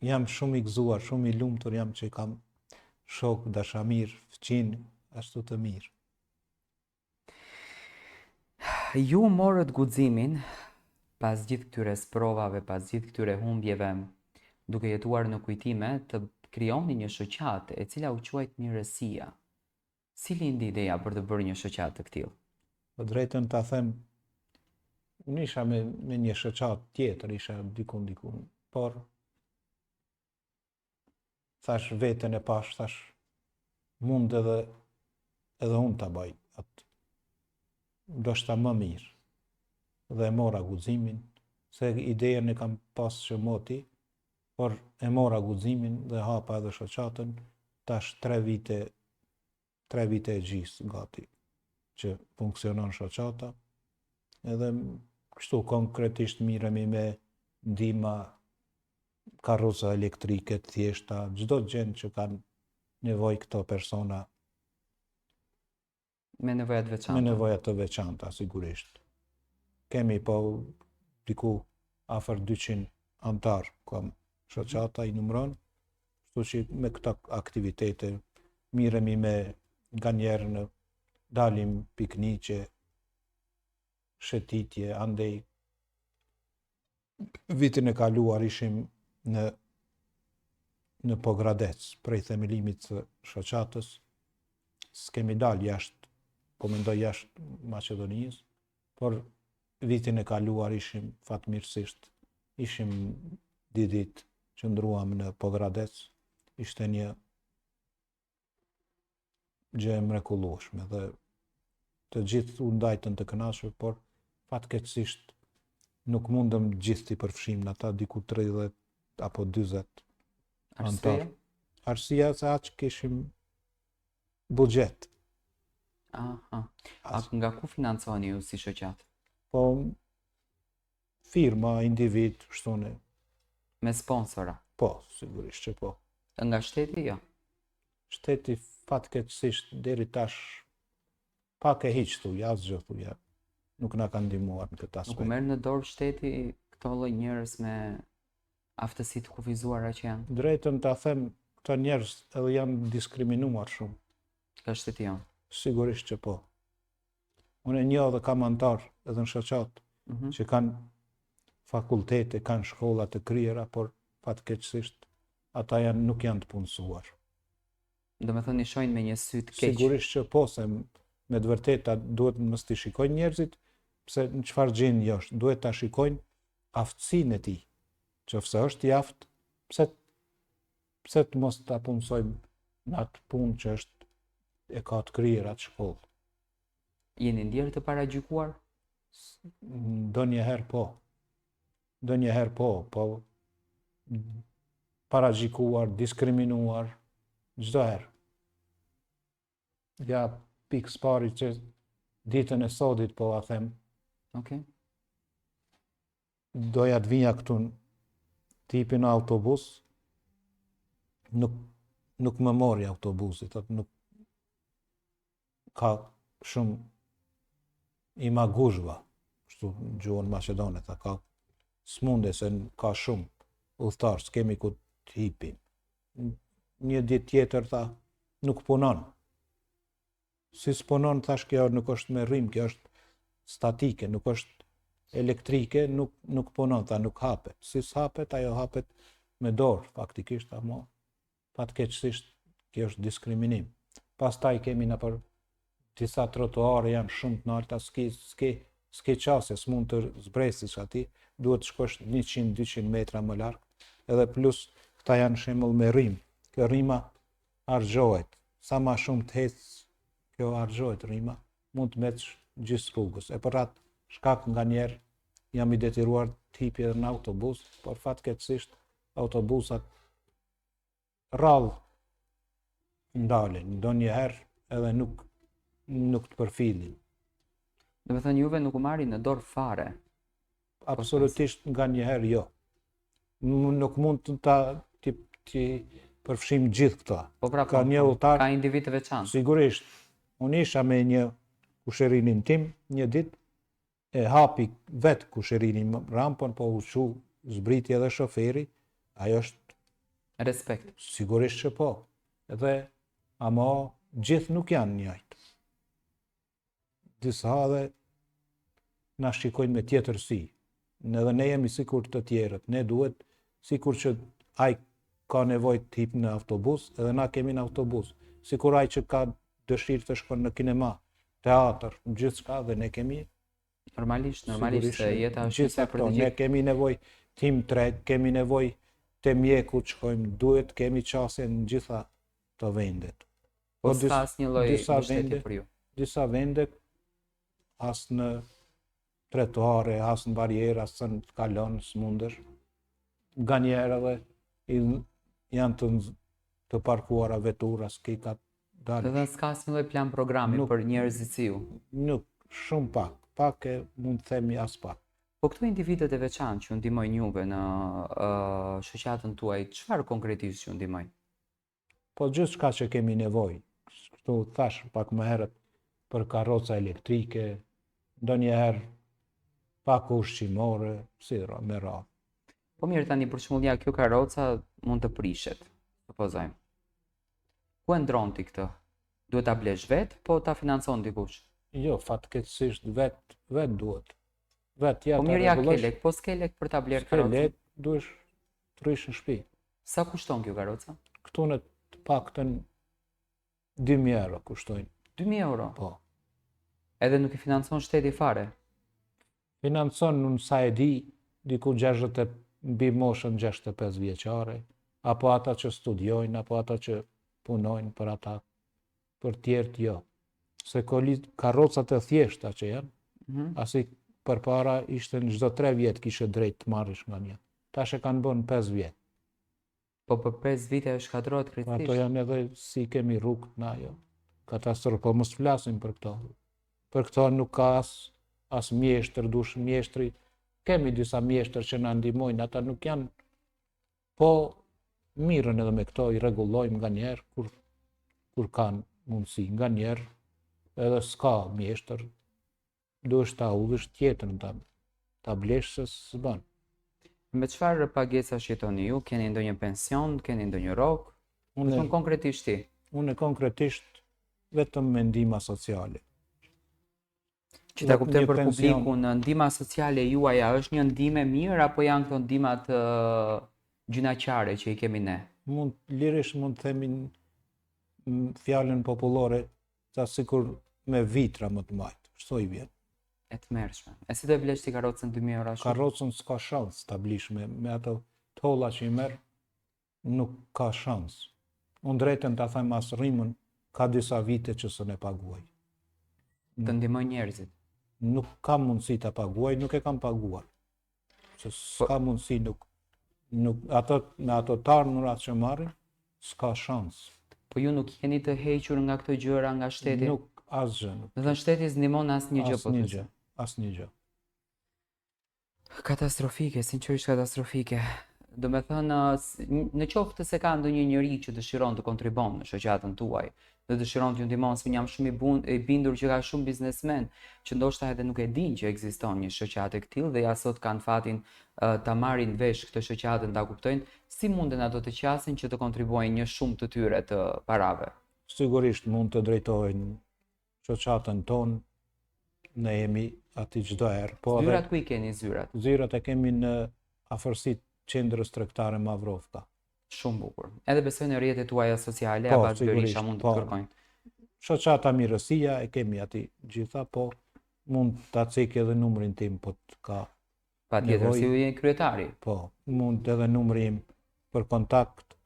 Jam shumë i gëzuar, shumë i lumtur jam që kam shokë, dashamirë, fqinj, ashtu të mirë. Ju morët guximin pas gjithë këtyre sprovave, pas gjithë këtyre humbjeve, duke jetuar në kujtime, të krijoni një shoqatë e cila u quajt Mirësia. Si lindi ideja për të bërë një shoqatë të këtillë? Të drejtën ta them, unë isha me, me një shoqatë tjetër, isha dikun dikun, por thash veten e pash, thash mund edhe edhe unë ta baj atë ndoshta më mirë. Dhe e mora guximin, se idejen e kam pas që moti, por e mora guximin dhe hapa edhe shoqatën, tash tre vite, tre vite e gjysë gati që funksionon shoqata, edhe kështu konkretisht miremi me ndihma karroca elektrike të thjeshta, çdo gjë që kanë nevojë këto persona Me nevoja të veçanta. Me nevoja të veçanta, sigurisht. Kemi po diku afër 200 anëtarë kam shoqata i numëron, kështu që me këto aktivitete miremi me nganjëherë në dalim pikniqe, shëtitje, andej Vitin e kaluar ishim në në Pogradec, prej themelimit të shoqatës, s'kemi dalë jashtë, po mendoj jashtë Maqedonisë, por vitin e kaluar ishim fatmirësisht, ishim dy ditë qëndruam në Pogradec, ishte një gjë e mrekullueshme dhe të gjithë u ndajtën të kënaqur, por fatkeqësisht nuk mundëm gjithë t'i përfshijmë në ata diku 30 apo 40 anëtarë. Arsyeja se aq kishim buxhet. Aha. A nga ku financoheni ju si shoqatë? Po firma, individ, kështu ne. Me sponsora? Po, sigurisht që po. Nga shteti, jo? Shteti fatkeqësisht deri tash pak e hiç thuja, asgjë thuja. Nuk na ka ndihmuar në këtë aspekt. Nuk merr në dorë shteti këto lloj njerëz me aftësi të kufizuara që janë? Drejtën ta them, këta njerëz edhe janë diskriminuar shumë. Nga shteti jonë? Sigurisht që po. Unë e njoh dhe kam anëtarë edhe në shoqatë mm -hmm. që kanë fakultete, kanë shkolla të kryera, por fatkeqësisht ata janë nuk janë të punësuar. Domethënë i shohin me një sy të keq. Sigurisht që po, se me të vërtetë duhet mos t'i shikojnë njerëzit, pse në çfarë gjendje është, duhet ta shikojnë aftësinë e tij. Qoftë se është i aftë, pse pse të mos ta punësojmë në atë punë që është e ka të kryer atë shkollë. Jeni ndjerë të paragjykuar? Ndonjëherë po. Ndonjëherë po, po paragjykuar, diskriminuar, çdo herë. Ja, pikë së pari që ditën e sodit po a them. Okej. Okay. Doja të vija këtu të hipi në autobus, nuk, nuk më mori autobusi, thotë nuk ka shumë ima guzhva, kështu në gjuhën maqedone, tha ka s'munde se ka shumë udhëtarë, s'kemi ku të hipim. Një ditë tjetër, tha, nuk punon. Si s'punon, thash kjo nuk është me rrymë, kjo është statike, nuk është elektrike, nuk, nuk punon, tha nuk hapet. Si s'hapet, ajo hapet me dorë, faktikisht, ama fatkeqësisht kjo është diskriminim. Pastaj kemi nëpër disa trotuare janë shumë të nalta, s'ki, s'ki, s'ki qasje, s'mund të zbresish aty, duhet të shkosh 100-200 metra më larg, edhe plus këta janë shembull me rrymë. Kjo rryma harxhohet. Sa ma shumë të hec, kjo harxhohet rryma, mund të mbetsh gjysë rrugës. E për atë shkak nganjëherë jam i detyruar të hipi edhe në autobus, por fatkeqësisht autobusat rrallë ndalen, ndonjëherë edhe nuk nuk të përfillin. Domethënë juve nuk u marrin në dorë fare. Absolutisht nganjëherë jo. Nuk mund të ta t'i, t'i përfshim gjithë këta. Po pra, ka po, një po, udhëtar, ka individ të veçantë. Sigurisht. Unë isha me një kusherinin tim një ditë e hapi vetë kusherini rampën, po u çu zbriti edhe shoferi, ajo është respekt. Sigurisht që po. Edhe ama gjithë nuk janë njëjtë. Disa edhe na shikojnë me tjetër sy. Ne edhe ne jemi sikur të tjerët. Ne duhet sikur që ai ka nevojë të hip në autobus, edhe na kemi në autobus. Sikur ai që ka dëshirë të shkon në kinema, teatër, gjithçka dhe ne kemi Normalisht, normalisht se jeta është gjithë për të gjithë. Ne kemi nevojë të him treg, kemi nevojë te mjeku të shkojmë, duhet kemi qasje në gjitha të vendet. Po, po s'ka asnjë lloj mbështetje për ju. Disa vende as në trotuare, as në barriera, as në të kalon, s'mundesh. Nganjëherë edhe janë të, të parkuara vetura, s'ki ka dalësh. Dhe s'ka asnjë lloj plan programi nuk, për njerëzit si ju? Nuk, shumë pak, pak e mund të themi aspak. Po këto individët e veçantë që ju ndihmojnë juve në uh, shoqatën tuaj, çfarë konkretisht ju ndihmojnë? Po gjithçka që kemi nevojë, kështu thash pak më herët për karroca elektrike, ndonjëherë pako ushqimore, si me radhë. Po mirë tani për shembull ja kjo karroca mund të prishet, supozojmë. Ku e ndron ti këtë? Duhet ta blesh vetë, po ta financon dikush? Jo, fatkeqësisht vetë, vetë duhet. Vetë ja po mirë ja ke lek, po s'ke lek për ta blerë karrocën. S'ke lek, duhesh të rrish në shtëpi. Sa kushton kjo karroca? Këtu në të paktën 2000 euro kushtojnë. 2000 euro? Po. Edhe nuk i financon shteti fare? Financon unë sa e di, diku 60 mbi moshën 65 vjeçare, apo ata që studiojnë, apo ata që punojnë për ata, për tjerët jo. Se karrocat e thjeshta që janë, mm -hmm. asi përpara ishte në çdo 3 vjet kishe drejt të marrësh nga një. Tash e kanë bërë në 5 vjet. Po për 5 vite e shkatërrohet krejtësisht. Ato janë edhe si kemi rrugët na jo. Katastrofë, po mos flasim për këto. Për këto nuk ka as, as mjeshtër, dush mjeshtri. Kemi disa mjeshtër që na ndihmojnë, ata nuk janë po mirren edhe me këto, i rregullojmë nganjëherë kur, kur kanë mundësi. Nganjëherë edhe s'ka mjeshtër, duhesh ta udhësh tjetrën ta, ta blesh se s'bën. Me çfarë pagesash jetoni ju? Keni ndonjë pension, keni ndonjë rrogë? Unë shumë konkretisht ti. Unë konkretisht vetëm me ndihma sociale. Që ta kuptojmë për publikun, ndihma sociale juaja është një ndihmë e mirë apo janë këto ndihmat gjynahqare që i kemi ne? Mund lirisht mund të themi fjalën popullore ta sikur me vitra më të majtë, kështu i vjen. E tmerrshme. E si do e blesh ti karrocën 2000 euro ashtu? Karrocën s'ka shans ta blish me, me ato të holla që i merr, nuk ka shans. Unë drejtën ta them as rrymën, ka disa vite që s'un e paguaj. Të ndihmojnë njerëzit. Nuk kam mundësi ta paguaj, nuk e kam paguar. Se po- s'ka mundësi, nuk, nuk, ato, me ato të ardhurat që marrim, s'ka shans. Po ju nuk jeni të hequr nga këto gjëra nga shteti? Nuk, asgjë. Nuk. Do thënë shteti s'ndihmon asnjë gjë po Asnjë gjë, asnjë gjë. Katastrofike, sinqerisht katastrofike. Do me thënë, në qoftë se ka ndonjë njeri që dëshiron të kontribon në shoqatën tuaj, dhe dëshiron t'ju ndihmon, se unë jam shumë i, bun, i bindur që ka shumë biznesmen që ndoshta edhe nuk e dinë që ekziston një shoqatë e këtillë dhe ja sot kanë fatin uh, ta marrin vesh këtë shoqatën, ta kuptojnë, si munden ato të qasen që të kontribuojnë një shumë të tyre të parave? Sigurisht mund të drejtohen shoqatën tonë, ne jemi aty çdo herë. Po zyrat ku i keni zyrat? Zyrat e kemi në afërsi qendrës tregtare Mavrovka. Shumë bukur. Edhe besoj në rrjetet tuaja sociale, po, Abaz Berisha mund të po. kërkojnë. Shoqata Mirësia e kemi aty gjitha, po mund ta cek edhe numrin tim, po të ka Patjetër, si ju jeni kryetari. Po, mund edhe numri im për kontakt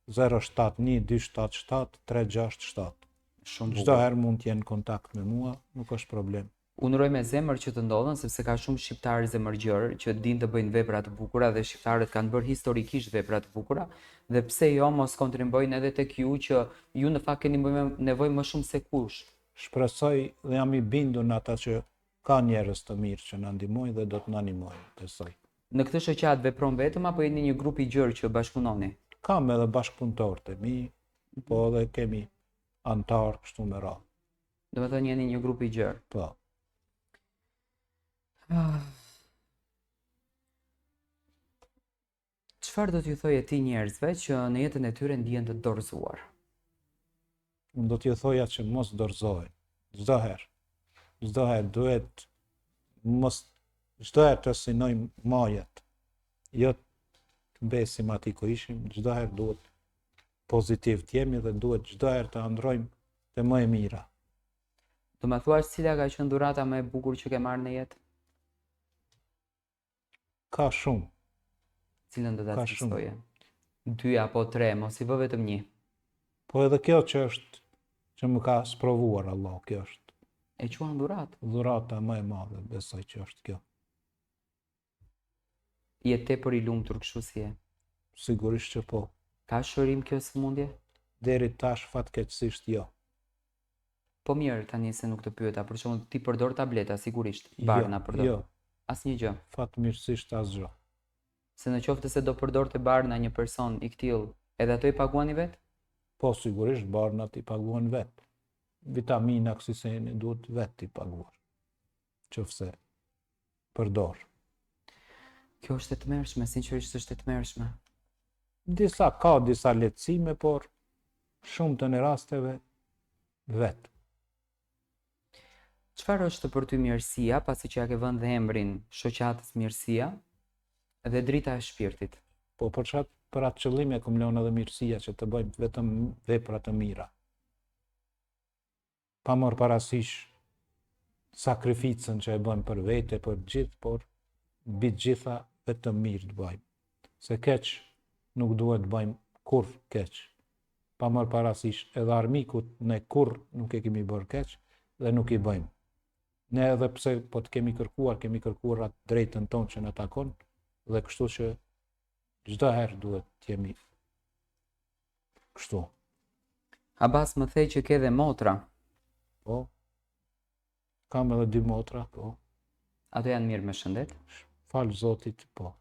071 277 367. Shumë bukur. Çdo herë mund të jenë në kontakt me mua, nuk është problem. Unë uroj me zemër që të ndodhën, sepse ka shumë shqiptarë zemërgjerë që dinë të bëjnë vepra të bukura dhe shqiptarët kanë bërë historikisht vepra të bukura dhe pse jo mos kontribuojnë edhe tek ju që ju në fakt keni nevojë më shumë se kush. Shpresoj dhe jam i bindur në ata që ka njerëz të mirë që na ndihmojnë dhe do të na ndihmojnë, besoj. Në këtë shoqatë vepron vetëm apo jeni një grup i gjerë që bashkëpunoni? Kam edhe bashkëpunëtorët e mi, po edhe kemi anëtarë kështu me radhë. Domethënë jeni një grup i gjerë. Po. Çfarë do t'ju thoje ti njerëzve që në jetën e tyre ndihen të dorëzuar? Unë do t'ju thoja që mos dorëzohen. Çdo herë. Çdo herë duhet mos çdo herë të synojmë majat. Jo të. të mbesim aty ku ishim, çdo herë duhet pozitiv të jemi dhe duhet çdo herë të ëndrrojmë te më e mira. Do më thuash cila ka qenë dhurata më e bukur që ke marrë në jetë? Ka shumë. Cilën do ta cilësoje? Dy apo tre, mos i vë vetëm një. Po edhe kjo që është që më ka sprovuar Allahu, kjo është. E quan dhuratë? Dhurata më e madhe, besoj që është kjo. Je tepër i lumtur kështu si je? Sigurisht që po. Ka shërim kjo sëmundje? Deri tash fatkeqësisht jo. Po mirë tani se nuk të pyeta, për shembull ti përdor tableta sigurisht, jo, barna përdor. Jo. Asnjë gjë. Fatmirësisht asgjë. Se në qoftë se do përdorte barna një person i këtillë, edhe ato i paguani vetë? Po sigurisht barnat i paguan vetë. Vitamina kësi sene duhet vetë t'i paguash. Qoftë se përdor. Kjo është e tmerrshme, sinqerisht është e tmerrshme. Disa ka disa lehtësime, por shumtën e rasteve vetë. Çfarë është për ty mirësia, pasi që ia ke vënë dhe emrin shoqatës mirësia dhe drita e shpirtit? Po për çat për atë qëllim e kam lënë edhe mirësia që të bëjmë vetëm vepra të mira. Pa marrë parasysh sakrificën që e bëjmë për vete, për të gjithë, por mbi të gjitha vetëm mirë të bëjmë. Se keq nuk duhet të bëjmë kurrë keq. Pa marrë parasysh edhe armikut ne kurrë nuk e kemi bërë keq dhe nuk i bëjmë. Ne edhe pse po të kemi kërkuar, kemi kërkuar atë drejtën tonë që na takon dhe kështu që çdo herë duhet të jemi Kështu. Abas më the që ke dhe motra. Po. Kam edhe dy motra, po. Ato janë mirë me shëndet? Falë Zotit, po.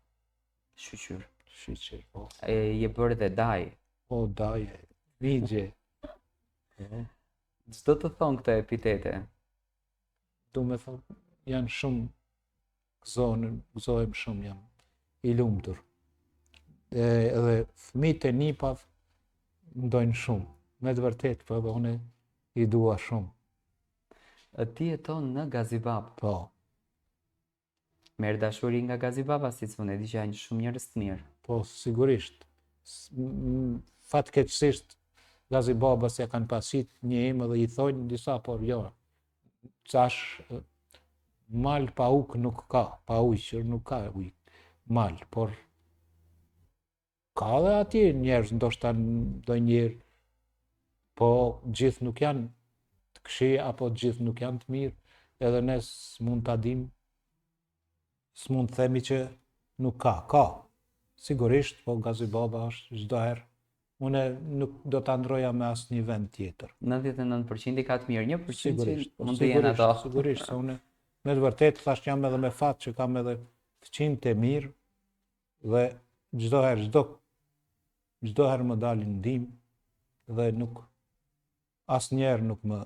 Shyqyr. Shyqyr, po. E je bërë dhe dajë. Po, dajë. Vigje. Po. Ç'do të thonë këto epitete? Do me thonë, janë shumë gëzohen, gëzohem shumë jam i lumtur. E, edhe fëmijët e nipat më dojnë shumë. Me të vërtetë, po edhe unë i dua shumë. E ti jeton në Gazibabë? Po. Merr dashuri nga Gazibabasit, se unë e di që janë shumë njerëz të mirë. Po, sigurisht. Fatkeqësisht, Gazibabas ja kanë pas qit një emër dhe i thojnë disa, por jo, Tash mal pa uk nuk ka, pa ujqër nuk ka ujk, mal, por ka dhe atje njerëz, ndoshta ndonjëherë, po gjithë nuk janë të këqij, apo gjithë nuk janë të mirë, edhe ne s'mund ta dim, s'mund të themi që nuk ka, ka. Sigurisht, po Gazibaba është çdo herë Unë nuk do ta ndroja me asnjë vend tjetër. 99% i ka të mirë, 1% që po, mund të jenë ato. Sigurisht, se unë me të vërtetë thash jam edhe me fat që kam edhe fqinj të mirë dhe çdo herë çdo çdo herë më dalin ndihmë dhe nuk Asnjëherë nuk më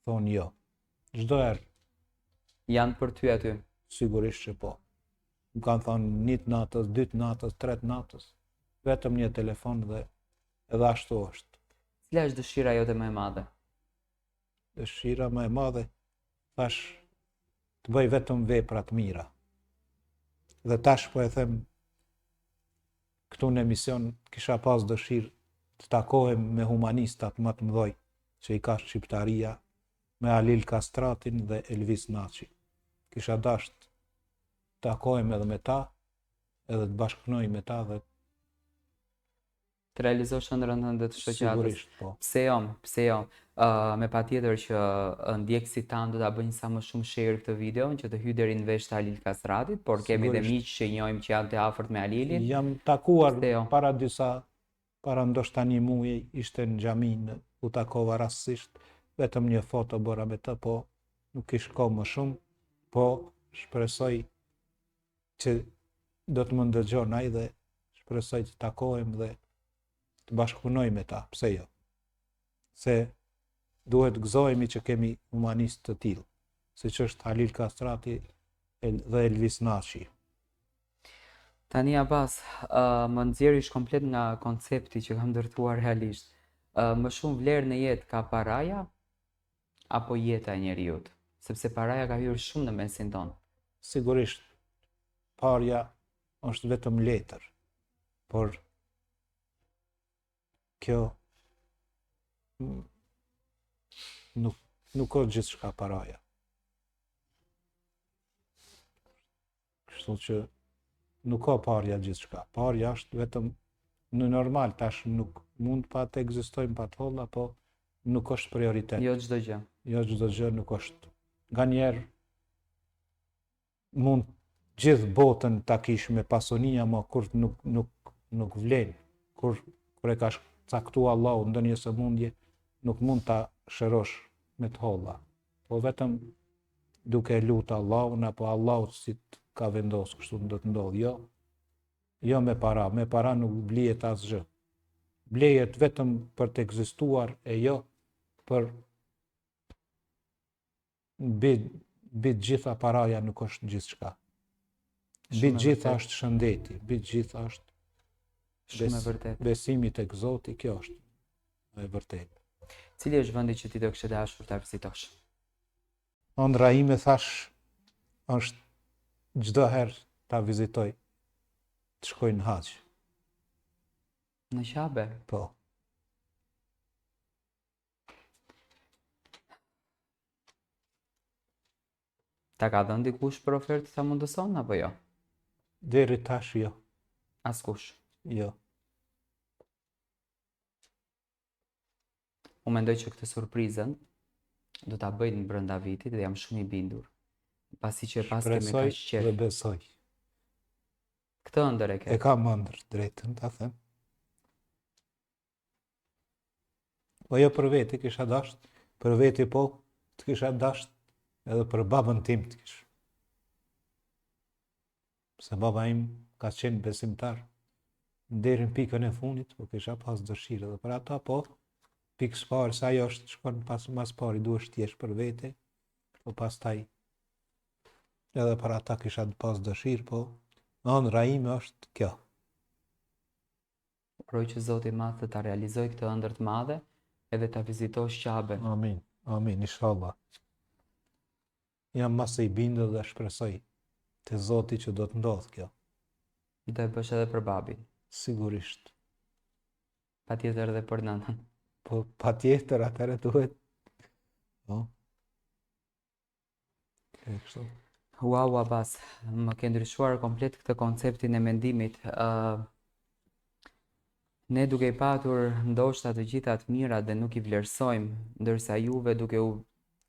thonë jo. Çdo herë. Janë për ty aty. Sigurisht që po. Më kanë thonë një të natës, dy të natës, tre të natës. Vetëm një telefon dhe edhe ashtu është. Cila është dëshira jote më e madhe? Dëshira më e madhe, thash, të bëj vetëm vepra të mira. Dhe tash po e them Këtu në emision kisha pas dëshirë të takohem me humanistat më të mëdhoj që i ka shqiptaria, me Halil Kastratin dhe Elvis Naçin. Kisha dasht të takohem edhe me ta, edhe të bashkëpunoj me ta dhe të realizosh ëndrrën tënde të shoqatës. Sigurisht, po. Pse jo, pse jo? Uh, me patjetër që ndjekësit tanë do ta bëjnë sa më shumë share këtë video që të hyjë deri në vesh të Halil Kastratit, por kemi dhe miq që njohim që janë të afërt me Halilin. Jam takuar jo? para disa para ndoshta një muaj ishte në xhami u takova rastësisht, vetëm një foto bëra me të, po nuk kish kohë më shumë, po shpresoj që do të më ndëgjon ai dhe shpresoj të takohem dhe të bashkëpunoj me ta, pse jo? Se duhet të gëzohemi që kemi humanistë të tillë, siç është Halil Kastrati dhe Elvis Naçi. Tani Abas, uh, më nxjerr komplet nga koncepti që kam ndërtuar realisht. Uh, më shumë vlerë në jetë ka paraja apo jeta e njeriut, sepse paraja ka hyrë shumë në mesin tonë. Sigurisht, parja është vetëm letër. Por kjo nuk nuk ka gjithçka paraja. Kështu që nuk ka parja gjithçka. Parja është vetëm në normal, tash nuk mund pa të ekzistojmë pa të holla, po nuk është prioritet. Jo çdo gjë. Jo çdo gjë nuk është. Nganjëherë mund gjithë botën ta kish me pasuni, ama kur nuk nuk nuk vlen. Kur kur e ka caktu Allahu ndonjë sëmundje, nuk mund ta shërosh me të holla. Po vetëm duke e lutë Allahun apo Allahu si të ka vendos kështu do të ndodhë. Jo. Jo me para, me para nuk blihet asgjë. Blihet vetëm për të ekzistuar e jo për mbi mbi të gjitha paraja nuk është gjithçka. Mbi të gjitha është shëndeti, mbi të gjitha është Shumë e vërtetë. Besimi tek Zoti, kjo është e vërtetë. Cili është vendi që ti do kishe dashur ta vizitosh? Ëndrra ime thash është çdo herë ta vizitoj të shkoj në haxh. Në Qabe? Po. Ta ka dhënë dikush për ofertë ta mundëson apo jo? Deri tash jo. Askush. Jo. Unë mendoj që këtë surprizën do ta bëjnë brenda vitit dhe jam shumë i bindur. Pasi që e paske me kaq qejf. Dhe besoj. Këtë ëndërr e ke. E kam ëndërr, drejtën ta them. Po jo për vete kisha dasht, për vete po, të kisha dasht edhe për babën tim të kish. Se baba im ka qenë besimtar deri në pikën e fundit, po kisha pas dëshirë edhe për ata, po pikë së pari, se ajo është shkon pas mas pari, duhesh të jesh për vete, po pastaj edhe për ata kisha pas dëshirë, po ëndrra ime është kjo. Uroj që Zoti i Madh të ta realizojë këtë ëndërr të madhe edhe ta vizitosh Qaben. Amin. Amin, inshallah. Jam më se i bindur dhe shpresoj te Zoti që do të ndodhë kjo. Do e bësh edhe për babin. Sigurisht. Patjetër edhe për nënën. Po patjetër atëherë duhet. Po. E kështu. Wow, Abas, më ke ndryshuar komplet këtë konceptin e mendimit. Uh, ne duke i patur ndoshta të gjitha të mirat dhe nuk i vlerësojmë, ndërsa juve duke u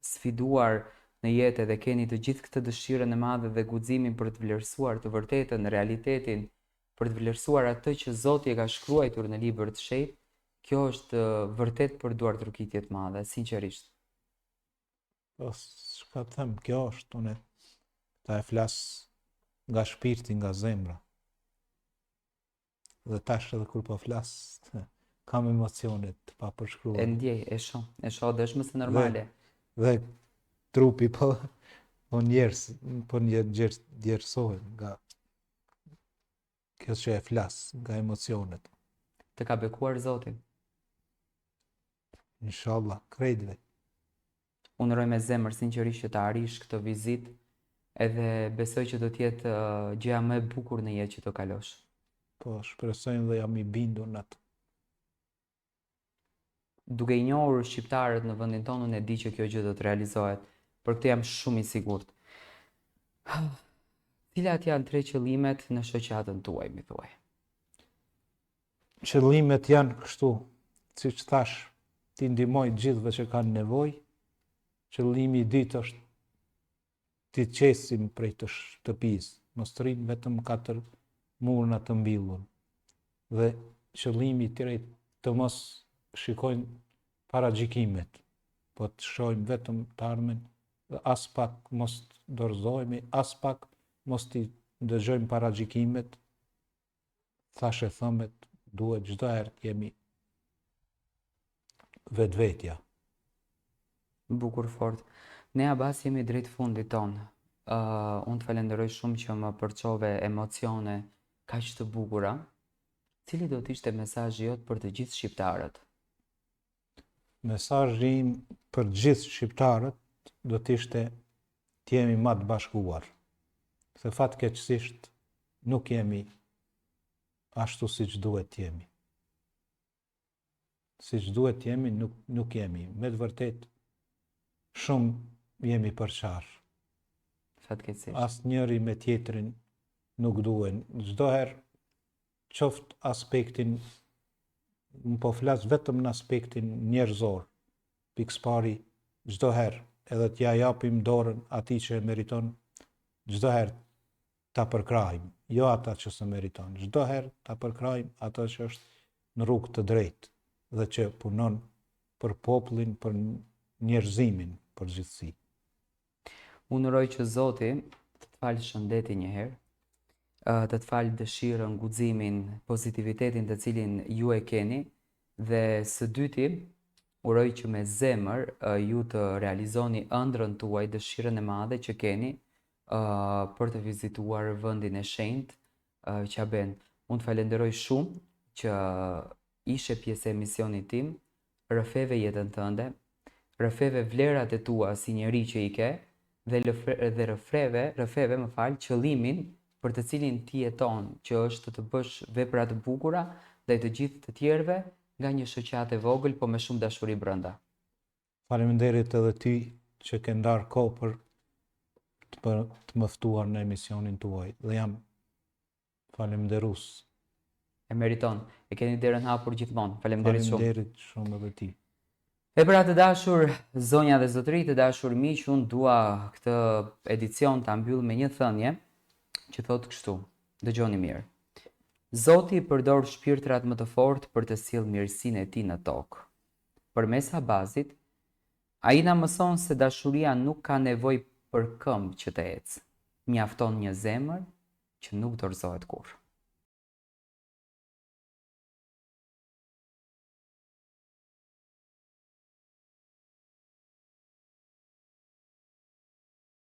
sfiduar në jetë dhe keni të gjithë këtë dëshirën e madhe dhe guximin për të vlerësuar të vërtetën, realitetin, për të vlerësuar atë që Zoti e ka shkruajtur në libër të shenjtë, kjo është vërtet për duartrokitje të madhe, sinqerisht. Po, çka të them, kjo është, unë ta e flas nga shpirti, nga zemra. Dhe tash edhe kur po flas, kam emocione të papërshkruara. E ndjej, e shoh, e shoh dhe është më se normale. Dhe, dhe trupi po po djers, po djers, djersohet nga kjo që e flas, nga emocionet. Të ka bekuar Zoti. Inshallah, krejtve. Unë uroj me zemër sinqerisht që ta arrish këtë vizitë edhe besoj që do të jetë uh, gjëja më e bukur në jetë që do kalosh. Po, shpresoj dhe jam i bindur në atë. Duke i njohur shqiptarët në vendin tonë, unë e di që kjo gjë do të realizohet. Për këtë jam shumë i sigurt. Cilat janë tre qëllimet në shoqatën tuaj, mi thuaj? Qëllimet janë kështu, siç thash, t'i ndihmoj gjithëve që kanë nevojë. Qëllimi i dytë është t'i qesim prej të shtëpisë, mos të rrinë vetëm katër murna të mbyllur. Dhe qëllimi i tretë të mos shikojnë paragjykimet, po të shohim vetëm të ardhmen dhe aspak mos të dorëzohemi, aspak mos t'i dëgjojmë paragjykimet, thashethëmet duhet çdo herë të jemi vetvetja. Bukur fort. Ne Abas jemi drejt fundit tonë. Uh, unë të falenderoj shumë që më përçove emocione kaq të bukura. Cili do të ishte mesazhi jot për të gjithë shqiptarët? Mesazhi im për gjithë shqiptarët do të ishte të jemi ma të bashkuar. Se fatkeqësisht nuk jemi. ashtu siç duhet të jemi. Siç duhet të jemi, nuk, nuk jemi. Me të vërtetë, shumë jemi përçarë. Fatkeqësisht. Asnjëri me tjetrin nuk duhen. Çdo herë qoftë aspektin, unë po flas vetëm në aspektin njerëzor, pikësëpari çdo herë edhe t'ia japim dorën atij që e meriton, çdo herë ta përkrahim, jo ata që s'e meriton, çdo herë ta përkrahim atë që është në rrugë të drejtë dhe që punon për popullin, për njerëzimin përgjithësi. Unë uroj që Zoti të të falë shëndetin një herë, të të falë dëshirën, guximin, pozitivitetin të cilin ju e keni dhe së dyti uroj që me zemër ju të realizoni ëndrrën tuaj, dëshirën e madhe që keni për të vizituar vendin e shenjtë Qaben. Unë të falenderoj shumë që ishe pjesë e emisionit tim, rrëfeve jetën tënde, rrëfeve vlerat e tua si njeri që i ke dhe dhe rrëfeve, rrëfeve, më fal, qëllimin për të cilin ti jeton, që është të bësh vepra të bukura ndaj të gjithë të tjerëve nga një shoqatë e vogël, po me shumë dashuri brenda. Faleminderit edhe ty që ke ndarë kohë për të, për të më ftuar në emisionin tuaj dhe jam falemnderues. E meriton. E keni derën hapur gjithmonë. Faleminderit shumë. Faleminderit shumë edhe ti. E pra të dashur zonja dhe zotërinj, të dashur miq, unë dua këtë edicion ta mbyll me një thënie që thotë kështu. Dëgjoni mirë. Zoti përdor shpirtrat më të fortë për të sjellë mirësinë e tij në tokë. Përmes Abazit, ai na mëson se dashuria nuk ka nevojë për këmbë që të ecë, mjafton një zemër që nuk dorëzohet kurrë.